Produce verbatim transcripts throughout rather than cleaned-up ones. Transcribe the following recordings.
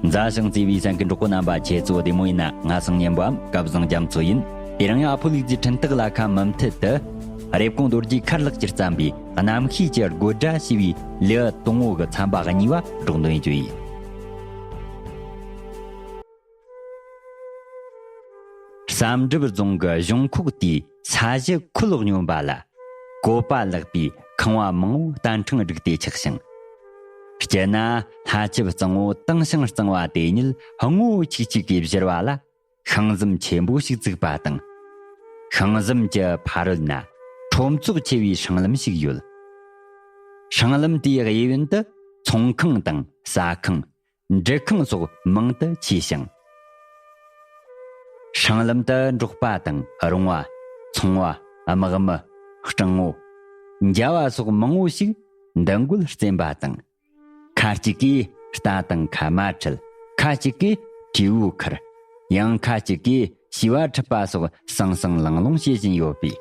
མཛའ་ཞིང་བརྩེ་བའི་གསན་མཁན་གྲོགས་པོ་རྣམ་པ། ཁྱེད་ཚོ་བདེ་མོ་ཡིན་ན། ང་སང་ཉན་པའམ་སྐལ་བཟང་རྒྱ་མཚོ་ཡིན། དེ་རིང་ཡང་ཨ་ཕོ་ལུག་རྫིའི་འཕྲིན་སྟེགས་ལ་ཁ་མུ་མཐུད་དུ། རེབ་གོང་རྡོ་རྗེ་མཁར་ལགས་ཀྱིས་བརྩམས་པའི་རྣམ་ཤེས་ཀྱི་དགོད་སྒྲ་ཞེས་པའི་ལེའུ་དང་པོ་གི་ཚན་པ་གཉིས་པ་སྒྲོག་འདོན་རྒྱུ་ཡིན། བསམ་གྲུབ་རྫོང་གི་གཞུང་ཁོག་དེའི་ས་གཞི་ཁོལ་སྙོམས་པ་ལ། བཀོད་པ་ལེགས་པའི་ཁང་བ་མང་བོ་སྟན་ཕྲེང་བསྒྲིགས་ཏེ་ཆགས་ཤིང་། སྤྱིར་ན་ལྷ་ཆབ་གཙང་བོ་དྭངས་ཤིང་གཙང་བ་དེ་ཉིད་སྔོ་ཆིག་ཆིག་གིས་བཞུར་བ་ལ། ཤིང་ཟམ་ཆེན་པོ་ཞིག་བཙུགས་པ་དང་། ཤིང་ཟམ་གྱི་ཕ་རོལ་ན་ཁྲོམ་ཚོགས་ཆེ་བའི་སྲང་ལམ་ཞིག་ཡོད། སྲང་ལམ་དེའི་གཡས་གཡོན་དུ་ཚོང་ཁང་དང་ཟ་ཁང་། འབྲུ་ཁང་སོགས་མང་དུ་མཆིས་ཤིང་། སྲང་ལམ་དུ་འབྲོག་པ་དང་རོང་བ། ཚོང་བ། དམག་མི། སྤྲང་བོ། འཇའ་བ་སོགས་མང་བོ་ཞིག་འདུ་འགོད་རྩེན་པ་དང་། ཁ་ཅིག་གིས་རྟ་དང་ཁ་མ་ཁྲིད། ཁ་ཅིག་གིས་དྲེའུ་ཁུར། ཡང་ཁ་ཅིག་གིས་བྱིས་པ་ཁྲིད་པ་སོགས་སང་སང་ལང་ལོང་བྱེད་བཞིན་ཡོད་པས།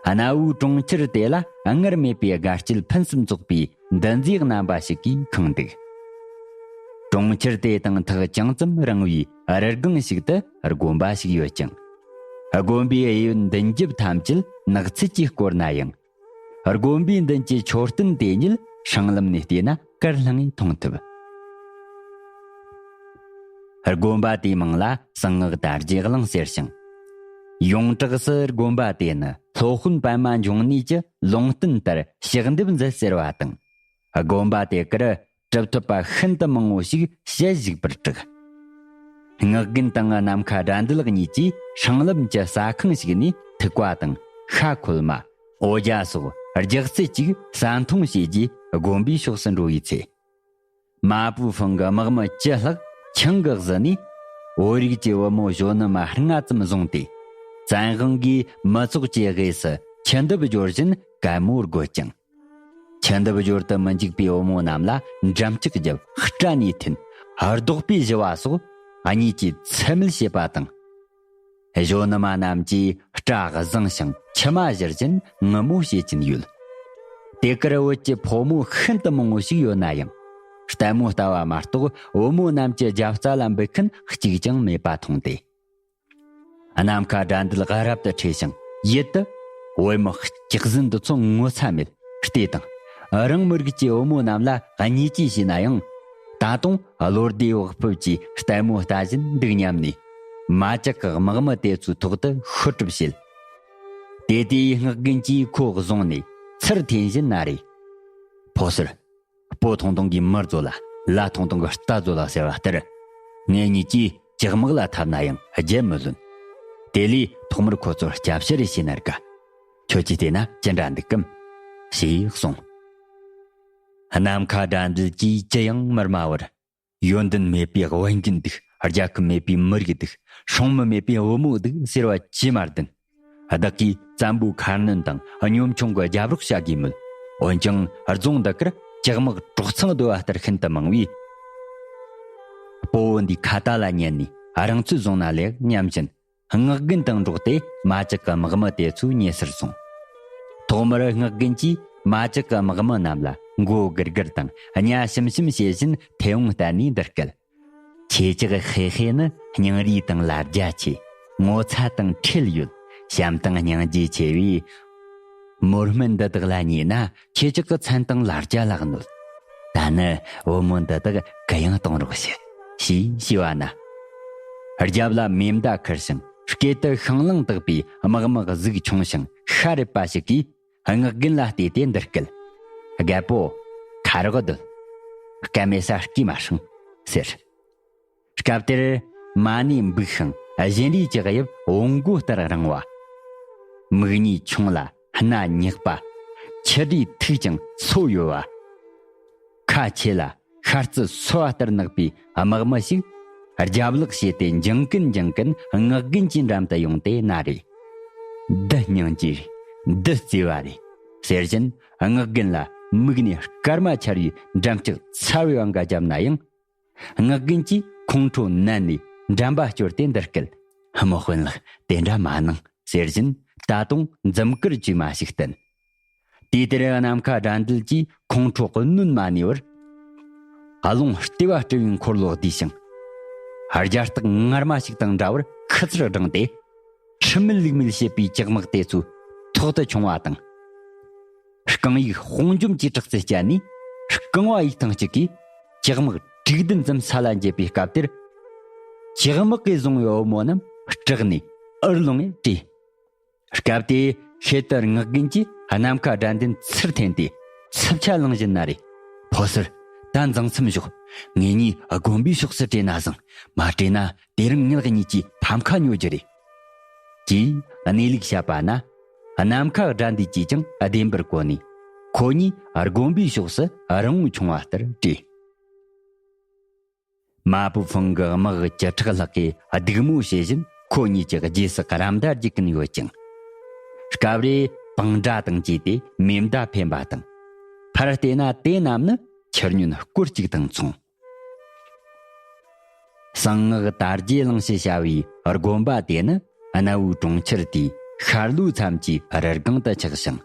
གནའ་བོའི་གྲོང་ཁྱེར་དེ་ལ་སྔར་མེད་པའི་དགའ་སྐྱིད་ཕུན་སུམ་ཚོགས་པའི་འདུ་འཛིའི་རྣམ་པ་ཞིག་གིས་ཁེངས་འདུག་གྲོང་ཁྱེར་དེ་དང་ཐག་ཅུང་ཙམ་རིང་བའི་རི་སྒང་ཞིག་ཏུ་དགོན་པ་ཞིག་ཡོད་ཅིང་། དགོན་པའི་གཡས་གཡོན་མདུན་རྒྱབ་ཐམས་ཅད་ནགས་ཚལ་གྱིས་བསྐོར་ན་ཡང་། དགོན་པའི་མདུན་གྱི་མཆོད་རྟེན་དེ་ཉིད་སྲང་ལམ་ནས་བལྟས་ན་དཀར་ལྷང་ངེ་མཐོང་ཐུབ། དགོན་པ་དེའི་མིང་ལ་གསང་སྔགས་དར་རྒྱས་གླིང་ཟེར་ཞིང་། ཡོངས་གྲགས་སུ་དགོན་པ་དེ་ནི་སློབ་དཔོན་པདྨ་འབྱུང་གནས་ཀྱི་ལུང་བསྟན་ལྟར་ཕྱག་འདེབས་མཛད་ཟེར་བ་དང་། དགོན་པ་དེ་གར་གྲུབ་ཐོབ་པ་ཤིན་ཏུ་མང་བོ་ཞིག་ཞལ་བཞུགས་པར་གྲགས། སྔགས་རྒན་དང་ནམ་མཁའ་དགྲ་འདུལ་གཉིས་ཀྱིས་སྲང་ལམ་གྱི་ཟ་ཁང་ཞིག་ནས་ཐིགས་པ་དང་ཤ་ཁོལ་མ། འོ་ཇ་སོགས་རྒྱགས་ཚད་ཅིག་ཟ་འཐུང་བྱས་རྗེས་དགོན་པའི་ཕྱོགས་སུ་འགྲོ་བའི་ཚེ། མ་པུ་ཧྥང་གི་དམག་མི་བཅུ་ལྷག་ཆང་གིས་བཟི་ནས། བོད་རིགས་ཀྱི་བུ་མོ་གཞོན་ནུ་མ་ལྔ་ཙམ་བཟུང་སྟེ། བཙན་དབང་གིས་མི་ཚོགས་ཀྱི་དབུས་སུ་ཁྱི་འདེབས་སྦྱོར་བཞིན་གད་མོ་དགོད་ཅིང་། ཁྱི་འདེབས་སྦྱོར་དུ་མི་འཇུག་པའི་བུ་མོ་རྣམས་ལ་འགྲམ་ལྕག་བརྒྱབ། སྐྲ་ནས་འཐེན། རྡོག་པས་གཞུ་བ་སོགས་གཉིས་ཀྱིས་ཚད་མེད་བྱེད་པ་དང་། གཞོན་ནུ་མ་རྣམས་ཀྱིས་སྐྲ་བཟང་ཞིང་མཆི་མ་བཞུར་བཞིན་ངུ་མོ་བྱེད་ཀྱིན་ཡོད། དེ་གར་བོད་ཀྱི་ཕོ་མོ་ཤིན་ཏུ་མང་བོ་ཞིག་ཡོད་ན་ཡང་། ལྟད་མོ་ལྟ་བ་མ་གཏོགས་བུ་མོ་རྣམས་ཀྱི་རྒྱབ་རྩ་ལ་འབུད་མཁན་གཅིག་ཀྱང་མེད་པ་མཐོང་སྟེ། ནམ་མཁའ་དགྲ་འདུལ་རབ་ཏུ་ཁྲོས་ཤིང་ཡིད་དུ། བུ་མོ་སྐྱག་ཟན་འདི་ཚོ་ངོ་ཚ་མེད། བལྟས་དང་། རང་མི་རིགས་ཀྱི་བུ་མོ་རྣམས་ལ་བརྙས་བཅོས་བྱས་ན་ཡང་། ད་དུང་བློ་བདེ་བག་ཕེབས་ཀྱིས་ལྟད་མོ་ལྟ་བཞིན་འདུག་སྙམ་ནས། མ་ཅིག་གི་དམག་མི་དེ་ཚོའི་ཐོག་ཏུ་ཤོར་གྲབས་བྱེད། དེ་དུས་སྔགས་རྒན་གྱིས་ཁོ་བཟུང་ནས་ཚུར་འཐེན་བཞིན་ན་རེ། ཕོ་སོར། སྤོ་ཐུང་ཐུང་གིས་མི་རྫོ་ལ། ལ་ཐུང་ཐུང་གིས་རྟ་རྫོ་ལ་ཟེར་བ་ལྟར། ངེད་གཉིས་ཀྱིས་ལྕགས་དམག་ལ་འཐབ་ན་ཡང་རྒྱལ་མི་ལོན། དེ་ལས་ཐོག་མར་ཁོ་ཚོར་སྐྱབས་ཕྱིར་བྱས་ན་དགའ། ཁྱོད་ཀྱིས་བལྟས་ན་ཅི་འདྲ་འདུག་གམ། ཞེས་གསུངས། ནམ་མཁའ་དགྲ་འདུལ་གྱིས་ཅི་ཡང་མི་སྨྲ་བར། ཡོན་ཏན་མེད་པའི་དབེན་རྒན་འདུག་རྒྱལ་ཁབ་མེད་པའི་མི་རིགས་འདུག་སྲུང་མི་མེད་པའི་བུ་མོ་འདུག་ཟེར་བ་ཅི་མ་བདེན། བདག་གིས་བཙན་པོའི་ཁ་གནོན་དང་གཉོམ་ཆུང་གི་རྒྱབ་རོགས་བྱ་དགོས་མོད། འོན་ཀྱང་རྫོང་འདི་གར་ལྕགས་དམག་གྲོག་ཚང་སྡོད་པ་ལྟར་ཤིན་ཏུ་མང་བས། སྤོ་བོ་འདིའི་ཁ་ཏ་ལ་ཉན་ནས་རང་ཚོད་བཟུང་ན་ལེགས་སྙམ་བཞིན། སྔགས་རྒན་དང་འགྲོགས་ཏེ་མ་ཅིག་གི་དམག་མི་དེ་ཚོའི་ཉེ་སར་སོང་། ཐོག་མར་སྔགས་རྒན་གྱིས་མ་ཅིག་གི་དམག་མི་རྣམས་ལ་མགོ་སྒུར་སྒུར་དང་གཉའ་ཞིམ་ཞིམ་བྱེད་བཞིན་མཐེ་བོང་བསྟན་ནས་འདི་སྐད། ཁྱེད་ཅག་ཧེ་ཧེ་ནི་སྙིང་རུས་དང་ལ་རྒྱ་ཆེ། ངོ་ཚ་དང་ཁྲེལ་ཡོད། བྱམས་དང་སྙིང་རྗེ་ཆེ་བས། མོ་སྨན་འདི་དག་ལ་ཉེས་ན་ཁྱེད་ཅག་གི་མཚན་དང་ལ་རྒྱ་ལ་གནོད། ད་ནི་བུ་མོ་འདི་དག་གུ་ཡངས་གཏོང་རོགས་ཞུ། ཞེས་ཞུས་པ་ན། རྒྱབ་ལ་མེ་མདའ་ཁུར་ཞིང་སྐེ་དུ་ཤིང་གླང་བཏགས་པའི་དམག་མི་གཟུགས་ཆུང་ཞིང་ཤ་རུས་པ་ཞིག་གིས། སྔགས་རྒན་ལ་བལྟས་ཏེ་འདི་སྐད། རྒད་པོ། ཁ་རོག་སྡོད། སྐད་མེད་ས་སྐྱེས་མ་སྲིང་། ཟེར། སྐབས་དེར་མ་ཎི་འབིགས་ཤིང་བཞིན་རས་ཀྱི་དབྱིབས་བོང་མགོ་ལྟར་རིང་བ། མིག་གཉིས་ཆུང་ལ་སྣ་སྙེག་པ། མཆུ་སྒྲོས་མཐུག་ཅིང་སོ་ཡོད་པ། ཁ་ཆེ་ལ་ཤ་རྩི་སོ་བ་ལྟར་ནག་པའི་དམག་མི་ཞིག་རྒྱབ་ལག་བྱས་ཏེ་འགྱིང་གིན་འགྱིང་གིན་སྔགས་རྒན་གྱི་འགྲམ་དུ་ཡོང་སྟེ་ན་རེ། འདི་སྙིང་རྗེ་རེད། འདི་བརྩེ་བ་རེད། ཟེར་བཞིན་སྔགས་རྒན་ལ་མིག་ནས་སྐར་མ་འཆར་བའི་འགྲམ་ལྕག་ཚ་བའི་དབང་གིས་བརྒྱབ་ན་ཡང་། སྔགས་རྒན་གྱིས་ཁོང་ཁྲོ་ནན་ནས་འགྲམ་པ་བསྐྱོར་ཏེ་འདི་སྐད། ཧ་མོ་དཔོན་ལགས་དེ་འདྲ་མ་གནང་། ཟེར་བཞིན་ད་དུང་འཛུམ་དཀར་བཅོས་མ་ཞིག་བསྟན། དུས་དེར་ནམ་མཁའ་དགྲ་འདུལ་གྱིས་ཁོང་ཁྲོ་གནོན་མ་ནུས་པར། རླུང་ལྟེ་བ་སྤྲུལ་བའི་འཁོར་ལོ་བསྡུས་ཤིང་ རྒྱ་སྟག་ངར་མ་ཞིག་དང་འདྲ་བར་ཁུ་ཚུར་བསྒྲེངས་ཏེ། ཁྲི་མིད་ལུག་མིད་བྱེད་པའི་ལྕགས་དམག་དེ་ཚོའི་ཐོག་ཏུ་མཆོང་བ་དང་། རྐང་ཡིག་དཔུང་འཇོམས་ཀྱི་དྲག་རྩལ་སྤྱད་ནས། རྐང་བ་ཡིག་ཐང་གཅིག་གིས་ལྕགས་དམག་དྲུག་བདུན་ཙམ་ས་ལ་འགྱེལ་བའི་སྐབས་དེར། ལྕགས་དམག་གིས་བཟུང་བའི་བུ་མོ་རྣམས་སྐྲག་ནས་ཨུར་ལོང་ངེ་བྲོས། སྐབས་དེ་ཤེད་དུ་ངག་རྒན་གྱིས་ནམ་མཁའ་དགྲ་འདུལ་ཚུར་འཐེན་ཏེ་འཚུབ་ཆ་ལངས་བཞིན་ན་རེ། ཕོ་སར། ད་འཛིང་མཚམས་ཞོག། ངེད་གཉིས་དགོན་པའི་ཕྱོགས་སུ་བྲོས་ན་བཟང་། མ་བྲོས་ན་དེ་རིང་ངེད་གཉིས་ཀྱིས་ཕམ་ཁ་ཉོ་རྒྱུ་རེད། ཅེས་གནས་ལུགས་བཤད་པ་ན། ནམ་མཁའ་དགྲ་འདུལ་གྱིས་ཀྱང་བདེན་པར་གོ་ནས། ཁོ་གཉིས་དགོན་པའི་ཕྱོགས་སུ་རིང་བོ་མཆོང་བ་ལྟར་བྲོས། མ་པུ་ཧྥང་གི་དམག་བཅུ་ཕྲག་ལྷག་གིས་སྡིགས་མོ་བྱེད་བཞིན་ཁོ་གཉིས་ཀྱི་རྗེས་སུ་རམ་འདེགས་རྒྱག་གིན་ཡོད་ཅིང་། སྐབས་རེ་བང་སྒྲ་དང་བཅས་ཏེ་མེ་མདའ་འཕེན་པ་དང་། ཕར་བལྟས་ན་དེ་རྣམས་ནི་ཆུ་སྙོན་སྐོར་གཅིག་དང་མཚུངས། གསང་སྔགས་དར་རྒྱས་གླིང་ཞེས་བྱ་བའི་དགོན་པ་དེ་ནི་གནའ་བོའི་གྲོང་ཁྱེར་དེའི་ཤར་ལྷོའི་མཚམས་ཀྱི་རི་སྒང་དུ་ཆགས་ཤིང་།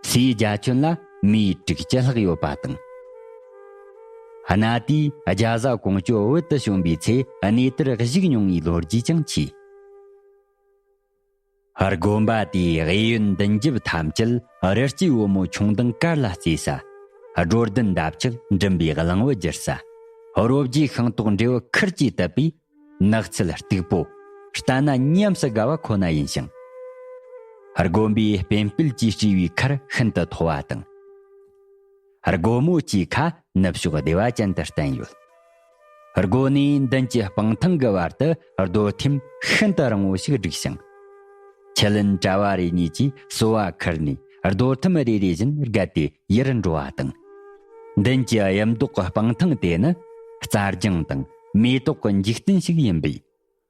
སའི་རྒྱ་ཁྱོན་ལ་མིའི་དྲུག་ཅུ་ལྷག་ཡོད་པ་དང་། གནའ་དུས་རྒྱ་བཟའ་ཀོང་ཇོ་བོད་དུ་བྱོན་པའི་ཚེ་གནས་དེར་བཞུགས་མྱོང་བའི་ལོ་རྒྱུས་ཀྱང་མཆིས། དགོན་པ་དེའི་གཡས་གཡོན་མདུན་རྒྱབ་ཐམས་ཅད་རི་སྐྱེས་བུ་མོ་ཁྱུང་ལྡིང་དཀར་ལ་བརྩེགས་ས། སྒྲོ་ལྡན་འདབ་ཆགས་མགྲིན་པའི་གླིང་བུ་བསྒྱུར་ས། རོ་བརྒྱའི་ཤིང་ཏོག་འབྲས་བུ་ཁུར་གྱིས་བཏབ་པའི་ནགས་ཚལ་སྟུག་པོ། ལྟ་ན་ཉམས་སུ་དགའ་བ་ཁོ་ན་ཡིན་ཞིང་། དགོན་པའི་བེམ་སྤོས་ཀྱིས་སྤྲས་པའི་མཁར་ཤིན་ཏུ་མཐོ་བ་དང་། སྒོ་མོ་བཅས་ཁ་ནུབ་ཕྱོགས་བདེ་བ་ཅན་དུ་བསྟན་ཡོད། སྒོ་ནས་མདུན་གྱི་སྤང་ཐང་གི་བར་དུ་རྡོ་ཐེམ་ཤིན་ཏུ་རིང་བོ་ཞིག་བསྒྲིགས་ཤིང་། ཆུ་ལེན་གྲྭ་བ་རེ་གཉིས་ཀྱིས་སོ་བ་ཁུར་ནས་རྡོ་ཐེམ་རེ་རེ་བཞིན་བརྒལ་ཏེ་ཡར་འགྲོ་བ་དང་། མདུན་གྱི་གཡུ་མདོག་གི་སྤང་ཐང་དེ་ནི་རྩྭ་ལྗང་དང་མེ་ཏོག་གི་འཇིག་རྟེན་ཞིག་ཡིན་པས།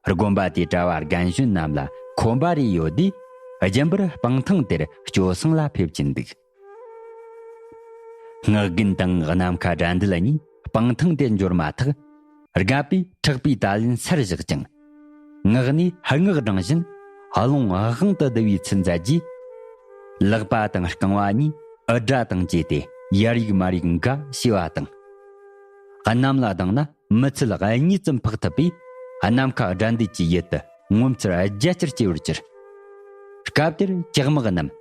དགོན་པ་དེའི་གྲྭ་བ་རྒན་གཞོན་རྣམས་ལ་ཁོམ་པ་རེ་ཡོད་དུས། རྒྱུན་པར་སྤང་ཐང་དེར་སྐྱོད་སྲུང་ལ་ཕེབས་ཀྱིན་འདུག། ངག་རྒན་དང་ནམ་མཁའ་དགྲ་འདུལ་གཉིས་སྤང་ཐང་དེར་འབྱོར་མ་ཐག། རྒད་པོས་མཁྲེགས་པའི་ད་ལན་སར་བཞག་ཅིང་། ངག་ནས་སྔགས་བགྲང་བཞིན། རླུང་དབང་དུ་བསྡུ་བའི་ཚུལ་མཛད་རྗེས། ལག་པ་དང་རྐང་བ་གཉིས་འུར་སྒྲ་དང་བཅས་ཏེ་ཡར་གཡུག་མར་གཡུག་འགའ་བྱས་པ་དང་། གནམ་ལ་ལྡང་ན་མི་ཚེ་ལ་གཉིད་ཙམ་འཕགས་ཐུབ་པས། ནམ་མཁའ་དགྲ་འདུལ་གྱི་ཡུལ་དུ་ངོ་མཚར་རྒྱ་ཆེར་སྐྱེ་བར་གྱུར། སྐབས་དེར་ལྕགས་དམག་རྣམས་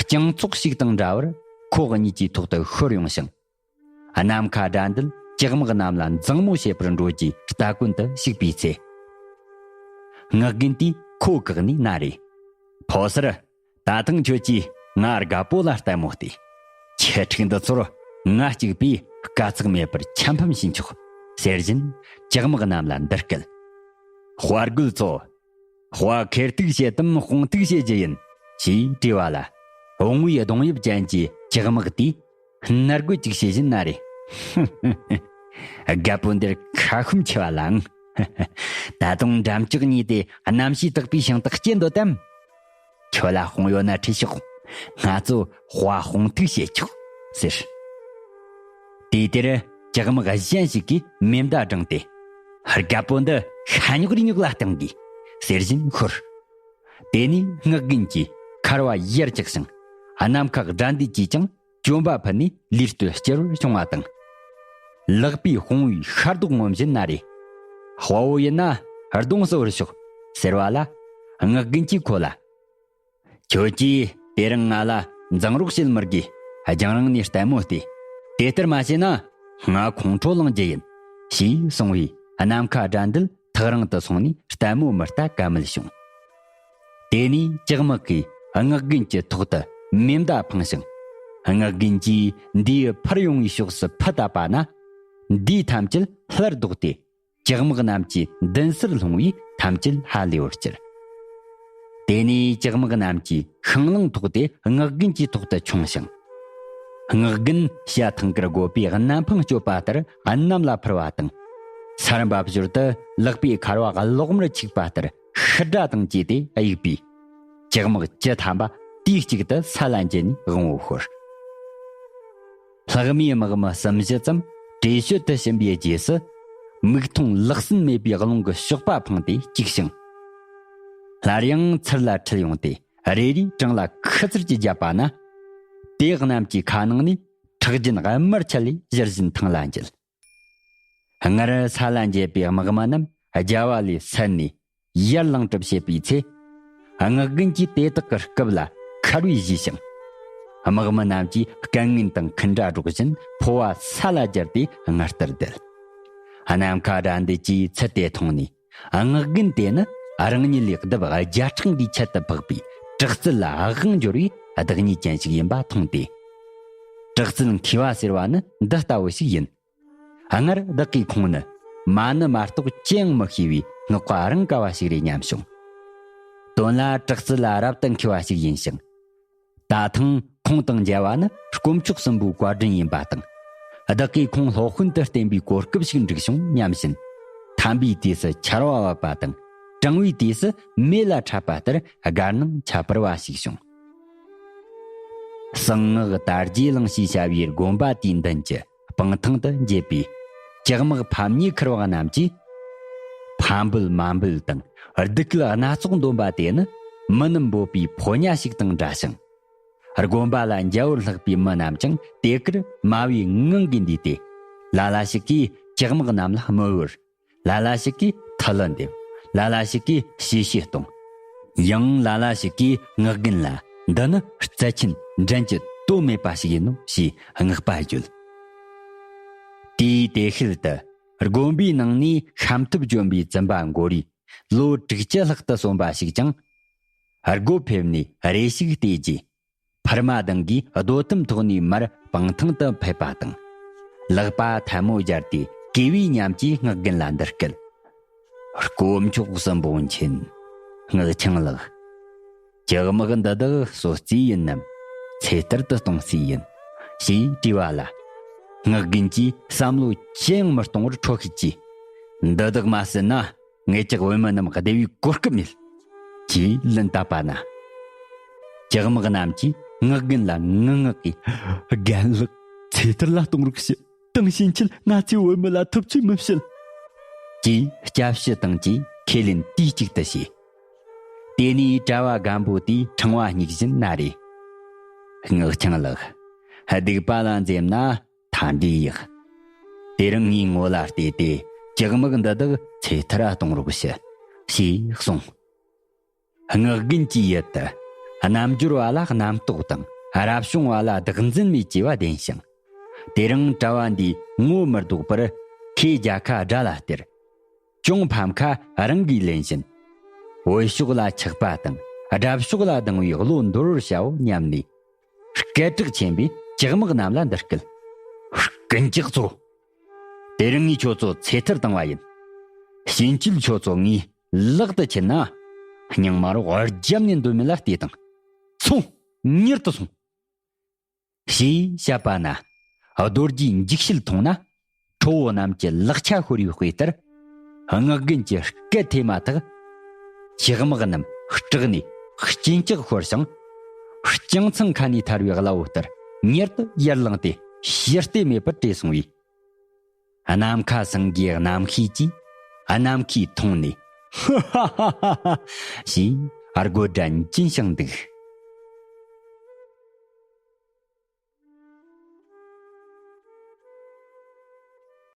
རྐྱང་ཚོགས་ཤིག་དང་འདྲ་བར་ཁོ་གཉིས་ཀྱི་ཐོག་ཏུ་ཤོར་ཡོང་ཞིང་། ནམ་མཁའ་དགྲ་འདུལ་ལྕགས་དམག་རྣམས་ལ་མཛིང་མོ་བྱེད་པར་འགྲོ་རྒྱུའི་ལྟ་གོན་དུ་ཞུགས་པའི་ཚེ། ངག་རྒན་དེས་ཁོ་བཀག་ནས་ན་རེ། ཕོ་སར། ད་ཐེངས་ཁྱོད་ཀྱིས་ང་རྒད་པོ་ལ་ལྟད་མོ་བལྟས། ཁྱི་ཕྲུག་འདི་ཚོར་ང་གཅིག་པུས་དཀའ་ཚེགས་མེད་པར་ཆ་འཕམ་བྱས་ཆོག་ཟེར་བཞིན་ལྕགས་དམག་རྣམས་ལ་འདི་སྐད། དཔའ་རྒོད་ཚོ། དཔའ་ཁེར་ཐུག་བྱེད་དམ་དཔུང་ཐུག་བྱེད་རྒྱུ་ཡིན། ཞེས་དྲིས་པ་ལ། བུང་བའི་གདོང་དབྱིབས་ཅན་གྱི་ལྕགས་དམག་དེས། ནར་རྒོད་ཅིག་བྱེད་བཞིན་ན་རེ། རྒད་པོ་འདིར་ཁ་ཤུམ་ཆེ་བ་ལ་ཨང་། ད་དུང་འགྲམ་ལྕག་གཉིས་ཏེ་གནམ་གཤིས་དག་པའི་ཞིང་དག་སྐྱེ་འདོད་དམ། ཁྱོད་ལ་དཔུང་ཡོད་ན་ཁྲིད་ཤོག། ང་ཚོ་དཔའ་དཔུང་ཐུག་བྱེད་ཆོག་ཟེར། དེའི་དེར་ལྕགས་དམག་གཞན་ཞིག་གིས་མེ་མདའ་བསྒྲེངས་ཏེ། རྒད་པོ་འདི་ཤ་ཉོག་རི་ཉོག་ལ་གཏོང་དགོས་ཟེར་བཞིན་ཤོར། དེ་ནས་ངག་རྒན་གྱིས་ཁར་བ་ཡར་བཀྱགས་ཤིང་གནམ་ཁ་དགྲ་འདུལ་གྱིས་ཀྱང་གྱོན་པ་ཕུད་ནས་ལུས་སྟོད་སྐྱུར་བར་བྱུང་བ་དང་། ལག་པའི་དཔུང་བའི་ཤ་རྡོག་ངོམ་བཞིན་ན་རེ། དཔའ་བོ་ཡིན་ན་གདོང་གསོ་བར་ཤོག་ཟེར་བ་ལ། ངག་རྒན་གྱིས་ཁོ་ལ། ཁྱོད་ཀྱིས་དེ་རིང་ང་ལ་འཛིང་རོགས་བྱེད་མི་དགོས། རྒྱང་རིང་ནས་ལྟད་མོ་བལྟས། དེ་ལྟར་མ་བྱས་ན་ང་ཁོང་ཁྲོ་ལངས་རྒྱུ་ཡིན། ཞེས་གསུངས་པས་ནམ་མཁའ་དགྲ་འདུལ་ཐག་རིང་དུ་སོང་ནས་ལྟད་མོ་མི་ལྟ་ཀ་མེད་བྱུང་། དེ་ནས་ལྕགས་དམག་གིས་ངག་རྒན་གྱི་ཐོག་ཏུ་མེ་མདའ་འཕངས་ཤིང་། ངག་རྒན་གྱིས་འདིའི་འཕུར་ཡོང་བའི་ཕྱོགས་སུ་ཕུ་བཏབ་པ་ན། འདིས་ཐམས་ཅད་སླར་ལྡོག་སྟེ། ལྕགས་དམག་རྣམས་ཀྱི་མདུན་སར་ལྷུང་བས་ཐམས་ཅད་ཧ་ལས་པར་གྱུར། དེ་ནས་ལྕགས་དམག་རྣམས་ཀྱིས་ཤིང་ལང་ཐོགས་ཏེ་ངག་རྒན་གྱི་ཐོག་ཏུ་མཆོངས་ཤིང་། ངག་རྒན་བྱ་ཐང་དཀར་རྒོད་པོས་གནམ་འཕང་གཅོད་པ་ལྟར་གནམ་ལ་འཕུར་བ་དང་། ས་རིམ་པ་བཞུར་དུ་ལག་པའི་ཁར་བ་གློག་དམར་འཁྱུག་པ་ལྟར་ཤི་སྒྲ་དང་བཅས་ཏེ་གཡུགས་པས། ལྕགས་དམག་བཅུ་ཐམ་པ་དུས་གཅིག་ཏུ་ས་ལ་འགྱེལ་ནས་དབང་བོ་ཤོར། ལྷག་མའི་དམག་མི་གསུམ་བཞི་ཙམ་བྲོས་བྱོལ་དུ་ཕྱིན་པའི་རྗེས་སུ། མིག་མཐོང་ལག་ཟིན་མེད་པའི་རླུང་གི་གཤོག་པ་འཕངས་ཏེ་བཅུག་ཞིང་། སླར་ཡང་ཚུར་ལ་ཁྲིད་ཡོང་སྟེ་རེ་རེའི་བྲང་ལ་ཁུ་ཚུར་གྱིས་བརྒྱབ་པ་ན། དེ་རྣམས་ཀྱི་ཁ་ནང་ནས་ཁྲག་རྒྱུན་དམར་ཆད་ལས་གཞིར་བཞིན་ཐང་ལ་འགྱེལ། སྔར་ས་ལ་འགྱེལ་པའི་དམག་མི་རྣམས་ རྒྱལ་བ་ལས་སད་ནས་ཡར་ལངས་གྲབས་བྱེད་པའི་ཚེ། སྔགས་རྒན་གྱིས་དེ་དག་གི་སྐབས་ལ་ཁར་བའི་གཞུས་ཤིང་། དམག་མི་རྣམས་ཀྱིས་སྐད་ངན་དང་འཁུན་སྒྲ་སྒྲོག་བཞིན་ཕོ་བ་ས་ལ་སྦྱར་ཏེ་ངར་ལྟར་བསྡད། ནམ་མཁའ་དགྲ་འདུལ་གྱིས་ཚུལ་དེ་མཐོང་ནས། སྔགས་རྒན་དེ་ནི་རང་ཉིད་ལས་ལྡབ་བརྒྱ་ཕྲག་འགའི་ཁྱད་དུ་འཕགས་པའི་དྲག་རྩལ་ལ་དབང་འབྱོར་བའི་བདག་ཉིད་ཅན་ཞིག་ཡིན་པ་མཐོང་སྟེ། དྲག་རྩལ་མཁས་པ་ཟེར་བ་ནི་འདི་ལྟ་བུ་ཞིག་ཡིན། སྔར་བདག་གིས་ཁོང་ནི་མ་ཎི་མ་གཏོགས་ཅི་ཡང་མི་ཤེས་པའི་སྔགས་པ་རང་ག་བ་ཞིག་རེད་སྙམ་བྱུང་། དོན་ལ་དྲག་རྩལ་ལ་རབ་ཏུ་མཁས་པ་ཞིག་ཡིན་ཞིང་། ད་ཐེངས་ཁོང་དང་མཇལ་བ་ནི་དཀོན་མཆོག་གསུམ་པོའི་བཀའ་དྲིན་ཡིན་པ་དང་། བདག་གིས་ཁོང་སློབ་དཔོན་དུ་བསྟེན་པའི་གོ་སྐབས་ཤིག་འགྲིག་བྱུང་སྙམ་བཞིན། ཐམ་པའི་དུས་སུ་ཆར་བ་བབས་པ་དང་གྲང་བའི་དུས་སུ་མེ་ལ་འཁྲབ་པ་ལྟར་དགའ་སྣང་ཁྱད་པར་བ་ཞིག་བྱུང་། གསང་སྔགས་དར་རྒྱས་གླིང་ཞེས་བྱ་བའི་དགོན་པ་དེའི་མདུན་གྱི་སྤང་ཐང་དུ་འགྱེད་པའི་ལྕགས་དམག་ཕམ་ཉེས་ཁུར་བ་རྣམས་ཀྱིས། ཕ་འབོད་མ་འབོད་དང་སྡུག་སྐུལ་སྣ་ཚོགས་འདོན་པ་དེ་ནི་མི་རྣམས་འབོད་པའི་ཕོ་ཉ་ཞིག་དང་འདྲ་ཞིང་། དགོན་པ་ལ་འཇའ་བོར་ལྷགས་པའི་མི་རྣམས་ཀྱང་དེ་ཀར་མ་བའི་ངང་གིས་འདུས་ཏེ། ལ་ལ་ཞིག་གིས་ལྕགས་དམག་རྣམས་ལ་དམོད་བོར། ལ་ལ་ཞིག་གིས་ཐུ་ལུ་འདེབས། ལ་ལ་ཞིག་གིས་གཤེ་གཤེ་གཏོང་། ཡང་ལ་ལ་ཞིག་གིས་སྔགས་རྒན་ལ། འདི་ནི་རྩལ་ཆེན་འགྲན་གྱི་དོན་མེད་པ་ཞིག་ཡིན་ནོ་ཞེས་བསྔགས་པ་བརྗོད། དེའི་དེ་ཤུལ་དུ་དགོན་པའི་ནང་ནས་ཤམ་ཐབས་གྱོན་པའི་བཙུན་པ་མགོ་རིས་ལོ་དྲུག་ཅུ་ལྷག་ཏུ་སོན་པ་ཞིག་ཀྱང་། སྒོ་ཕེབས་ནས་རེ་ཞིག་བལྟས་རྗེས། འཕུར་མ་དང་གིས་རྡོ་ཐུམ་ཐོགས་ནས་མར་སྤང་ཐང་དུ་ཕེབས་པ་དང་། ལག་པ་ཐལ་མོ་སྦྱར་ཏེ་གུས་པའི་ཉམས་ཀྱིས་སྔགས་རྒན་ལ་འདི་སྐད། དཀོན་མཆོག་གསུམ་པོ་མཁྱེན། སྔགས་འཆང་ལགས། ལྕགས་དམག་འདི་དག་གསོད་རྩིས་ཡིན་ནམ། ཚེ་ཐར་དུ་གཏོང་རྩིས་ཡིན། ཞེས་དྲིས་པ་ལ། སྔགས་རྒན་གྱིས་བསམ་བློ་ཅི་ཡང་མི་གཏོང་བར་ཁྲོ་ཤུགས་ཀྱིས། འདི་དག་མ་ཟིན་ན། ངེད་ཅག་བོད་མི་རྣམས་བདེ་བའི་གོ་སྐབས་མེད། ཅེས་ལན་བཏབ་པ་ན། ལྕགས་དམག་རྣམས་ཀྱིས་སྔགས་རྒན་ལ་ངུ་ངག་གིས། རྒན་ལགས། ཚེ་ཐར་ལ་གཏོང་རོགས་ཞུ། དེང་ཕྱིན་ཆད་ང་ཚོའི་བོད་མི་ལ་ཐུབ་ཚོད་མི་བྱེད། ཅེས་སྐྱབས་ཞུ་དང་བཅས་ཁས་ལེན་དུས་གཅིག་ཏུ་བྱས། དེ་ནས་གྲྭ་བ་རྒན་པོ་དེས་ཕྲེང་བ་སྙེག་བཞིན་ན་རེ། སྔགས་འཆང་ལགས། སྡིག་པ་ལ་འཛེམ་ན། མཐའ་འདྲེ་ཡག་དེ་རིང་ངའི་ངོ་ལ་བལྟས་ཏེ་ལྕགས་དམག་འདི་དག་ཚེ་ཐར་གཏོང་རོགས་ཞུ། ཞེས་གསུངས། སྔགས་རྒན་གྱི་ཡུལ་དུ་རྣལ་འབྱོར་བ་ལ་རྣམ་རྟོག་དང་རབ་བྱུང་བ་ལ་བདག་འཛིན་མེད་ཅེས་པ་བདེན་ཞིང་། དེ་རིང་གྲྭ་བ་འདིས་ངོ་མི་ལྡོག་པར་ཁོས་རྒྱལ་ཁ་དགྲ་ལ་སྟེར། གྱོང་ཕམ་ཁ་རང་གིས་ལེན་བཞིན། བོད་ཕྱོགས་ལ་ཆགས་པ་དང་དགྲ་ཕྱོགས་ལ་སྡང་བའི་བློ་འདོར་བར་བྱའོ་སྙམ་ནས། སྐད་གྲགས་ཆེན་པོས་ལྕགས་དམག་རྣམས་ལ་འདི་སྐད། རྐུན་ཇག་ཚོ། དེ་རིང་ངས་ཁྱོད་ཚོ་ཚེ་ཐར་བཏང་བ་ཡིན། ཕྱིན་ཆད་ཁྱོད་ཚོ་ངའི་ལག་ཏུ་ཁྱེར་ན། སྙིང་མ་རོགས་རྒྱབ་ནས་འདོན་མིན་ལ་བལྟས་དང་། སོང་། མྱུར་དུ་སོང་། ཞེས་བཤད་པ་ན། རྡོ་རྗེའི་འཇིགས་བྱེད་མཐོང་ན། ཁྲོ་བོ་རྣམས་ཀྱི་ལག་ཆ་ཤོར་བའི་དཔེ་ལྟར། སྔགས་རྒན་གྱི་སྐད་ཐོས་མ་ཐག་ལྕགས་དམག་རྣམས་སྐྲག་ནས་གཅིན་སྐྱག་ཤོར་ཞིང་། རྐྱང་ཚང་ཁ་ནས་ཐར་བའི་གླ་བོ་ལྟར་མྱུར་དུ་ཡར་ལངས་ཏེ་ཕྱིར་བལྟས་མེད་པར་བྲོས་སོང་བས། ནམ་མཁའ་སེང་གེའི་རྣམ་ཤེས་ཀྱིས་ནམ་མཁའི་མཐོངས་ནས། ཧ་ཧ་ཧ་ཧ། ཞེས་དགོད་སྒྲ་འབྱིན་ཞིང་འདུག